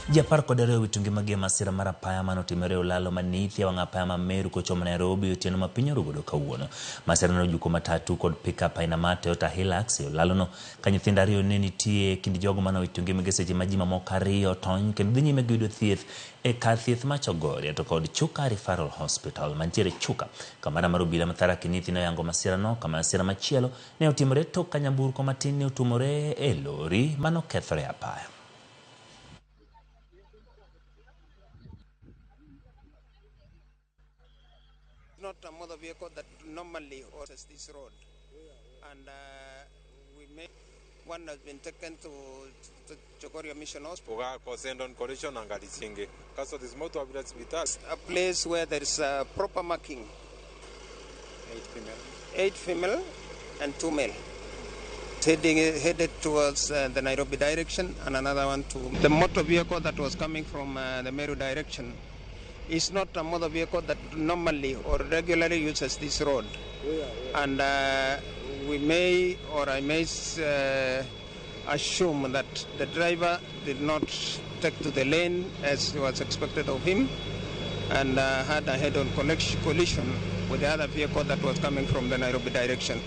Ji 12 owito ngimagi e masira mar apaya mane otimore e olalo ma Nithi e wang' apaya ma Meru kochomo Nairobi otieno ma piny oru godo kawuono. Masira no ojuko matatu kod pickup aina mar Toyota Hilux e olalono ka nyithindo ariyo ne nitie e kind jogo mane owito ngimagi seche ma ji mamoko ariyo otony kendo dhi nyime gi yudo thieth e kar thieth ma Chogoria to kod Chuka Referral Hospital mantiere Chuka. Kamanda mar obila ma Tharaka Nithi ne oyango masirano ka masira machielo ne otimore tok ka nyamburko matin ne otuomore e lori mane okethore e apaya. Not a motor vehicle that normally uses this road, and we may one has been taken to Chogoria Mission Hospital. A place where there is a proper marking. 8 female and 2 male. Headed towards the Nairobi direction, and another one to the motor vehicle that was coming from the Meru direction. Is not a motor vehicle that normally or regularly uses this road. And we may, or I may assume that the driver did not take to the lane as was expected of him, and had a head-on collision with the other vehicle that was coming from the Nairobi direction.